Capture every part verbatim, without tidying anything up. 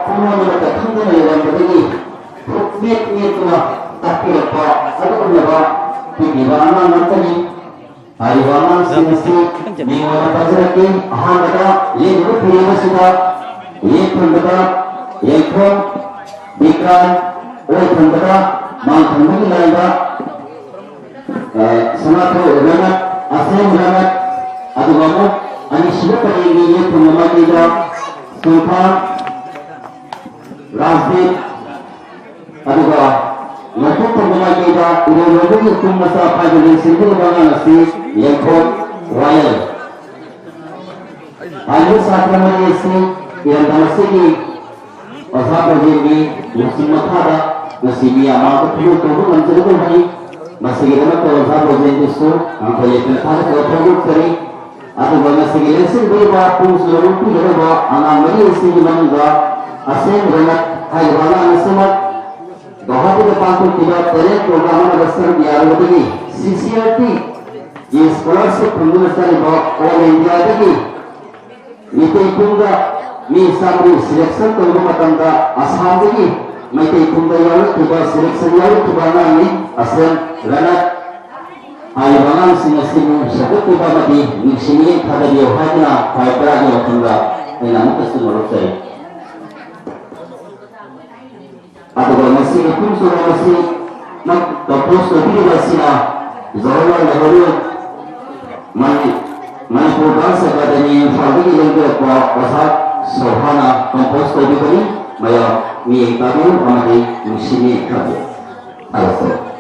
ꯈꯨꯡꯒꯪ ꯑꯃꯗ ꯈꯪꯗꯅ ꯂꯩꯔꯝꯕꯗꯒꯤ ꯄꯨꯛ ꯃꯦꯠ ꯃꯦꯠꯇꯨꯅ ꯇꯥꯛꯄꯤꯔꯛꯄ ꯑꯗꯨꯒꯨꯝꯂꯕ ꯄꯤꯕꯤꯕ ꯑꯉꯥꯡ ꯉꯥꯛꯇꯅꯤ꯫ ꯍꯥꯏꯔꯤꯕ ꯑꯉꯥꯡꯁꯤꯡ ꯑꯁꯤ ꯃꯤꯡ ꯑꯣꯏꯅ ꯄꯟꯖꯔꯛꯀꯦ꯫ ꯑꯍꯥꯟꯕꯗ ꯂꯦꯞꯂꯤꯕ ꯐꯤꯔꯦꯞ ꯑꯁꯤꯗ ꯌꯦꯠ ꯊꯪꯕꯗ ꯌꯦꯡꯈꯣꯡ ꯕꯤꯀ꯭ꯔꯥꯟ, ꯑꯣꯏ ꯊꯪꯕꯗ ꯃꯥꯡ ꯊꯪꯕꯒꯤ ꯂꯥꯏꯟꯗ, ꯑ, ꯁꯅꯥꯊꯣꯏ ꯔꯅꯠ, ꯑꯁꯦꯝ ꯔꯅꯠ, ꯑꯗꯨꯒ ꯑꯃꯨꯛ ꯑꯅꯤꯁꯨꯕ ꯄꯔꯦꯡꯒꯤ ꯌꯦꯠ ꯊꯪꯕ ꯃꯥꯏꯀꯩꯗ ꯁꯨꯜꯐꯥꯟ, ꯔꯥꯖꯗꯤꯞ, ꯑꯗꯨꯒ ꯅꯣꯡꯄꯣꯛ ꯊꯪꯕ ꯃꯥꯏꯀꯩꯗ ꯏꯔꯣꯏ ꯂꯣꯏꯕꯒꯤ ꯎꯈꯨꯝ ꯃꯆꯥ ꯄꯥꯏꯕ ꯂꯦꯡꯁꯤꯟꯕꯤꯔꯤꯕ ꯑꯉꯥꯡ ꯑꯁꯤ ꯌꯦꯡꯊꯣꯛ ꯋꯥꯌꯦꯜ꯫ ꯍꯥꯏꯔꯤꯕ ꯁꯥꯇ꯭ꯔ ꯃꯔꯤ ꯑꯁꯤ ꯏꯔꯝꯗꯝ ꯑꯁꯤꯒꯤ ꯑꯣꯖꯥ ꯕ꯭ꯔꯖꯦꯟꯒꯤ ꯂꯨꯆꯤꯡ ꯃꯈꯥꯗ ꯉꯁꯤ ꯃꯤꯌꯥꯝ ꯃꯥꯡꯗ ꯐꯤꯔꯣꯜ ꯇꯧꯕ ꯉꯝꯖꯔꯒꯅꯤ꯫ ꯃꯁꯤꯒꯤꯗꯃꯛꯇ ꯑꯣꯖꯥ ꯕ꯭ꯔꯖꯦꯟꯕꯨꯁꯨ ꯉꯝꯈꯩ ꯂꯩꯇꯅ ꯊꯥꯒꯠꯆꯕ ꯐꯣꯡꯗꯣꯛꯆꯔꯤ꯫ ꯑꯗꯨꯒ ꯉꯁꯤꯒꯤ ꯂꯦꯡꯁꯤꯟꯕꯤꯔꯤꯕ ꯄꯨꯡꯁꯤꯡ ꯂꯧꯄꯤꯒꯗꯕ ꯑꯉꯥꯡ ꯃꯔꯤ ꯑꯁꯤꯒꯤ ꯃꯅꯨꯡꯗ ꯑꯁꯦꯝ ꯔꯣꯅꯛ ꯍꯥꯏꯔꯤꯕ ꯑꯉꯥꯡ ꯑꯁꯤꯃꯛ ꯒꯧꯍꯥꯇꯤꯗ ꯄꯥꯡꯊꯣꯛꯈꯤꯕ ꯇꯦꯂꯦꯟ ꯄ꯭ꯔꯣꯒ꯭ꯔꯥꯝ ꯑꯃꯗ ꯁꯔꯨꯛ ꯌꯥꯔꯨꯕꯗꯒꯤ ꯁꯤ ꯁꯤ ꯑꯥꯔ ꯇꯤꯒꯤ ꯁ꯭ꯀꯣꯂꯔꯁꯤꯞ ꯐꯪꯗꯨꯅ ꯆꯠꯂꯤꯕ ꯑꯣꯜ ꯏꯟꯗꯤꯌꯥꯗꯒꯤ ꯃꯤꯇꯩ ꯄꯨꯝꯗ ꯃꯤ ꯆꯥꯝꯃꯔꯤ ꯁꯦꯂꯦꯛꯁꯟ ꯇꯧꯕ ꯃꯇꯝꯗ ꯑꯁꯥꯝꯗꯒꯤ ꯃꯩꯇꯩ ꯄꯨꯝꯗ ꯌꯥꯎꯔꯛꯈꯤꯕ, ꯁꯦꯂꯦꯛꯁꯟ ꯌꯥꯎꯔꯛꯈꯤꯕ ꯑꯉꯥꯡꯅꯤ ꯑꯁꯦꯝ ꯔꯅꯠ꯫ ꯍꯥꯏꯔꯤꯕ ꯑꯉꯥꯡꯁꯤꯡ ꯑꯁꯤꯕꯨ ꯁꯧꯒꯠꯄꯤꯕ ꯑꯃꯗꯤ ꯅꯨꯡꯁꯤ ꯃꯤꯠꯌꯦꯡ ꯊꯥꯗꯕꯤꯌꯨ ꯍꯥꯏꯗꯨꯅ ꯈ꯭ꯋꯥꯏ ꯇꯔꯥꯒꯤ ꯃꯐꯝꯗ ꯑꯩꯅ ꯑꯃꯨꯛꯀꯁꯨ ꯅꯣꯂꯨꯛꯆꯔꯤ꯫ ꯑꯗꯨꯒ ꯃꯁꯤꯒꯤ ꯄꯨꯡ ꯆꯣꯂꯣꯝ ꯑꯁꯤ ꯀꯝꯄꯣꯖ ꯇꯧꯕꯤꯔꯤꯕ ꯑꯁꯤꯅ ꯖꯋꯥꯍꯔꯂꯥꯜ ꯅꯦꯍꯔꯨ ꯃꯅꯤ-, ꯃꯅꯤꯄꯨꯔ ꯗꯥꯟꯁ ꯑꯦꯀꯥꯗꯃꯤ ꯏꯝꯐꯥꯜꯗꯒꯤ ꯂꯦꯡꯕꯤꯔꯛꯄ ꯑꯣꯖꯥ ꯁꯣꯚꯥꯅ ꯀꯝꯄꯣꯖ ꯇꯧꯕꯤꯕꯅꯤ꯫ ꯃꯌꯥꯝ ꯃꯤꯠꯌꯦꯡ ꯇꯥꯕꯤꯌꯨ ꯑꯃꯗꯤ ꯅꯨꯡꯁꯤ ꯃꯤꯠꯌꯦꯡ ꯊꯥꯕꯤꯌꯨ꯫ ꯊꯥꯒꯠꯆꯔꯤ꯫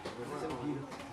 Essa é o Guido.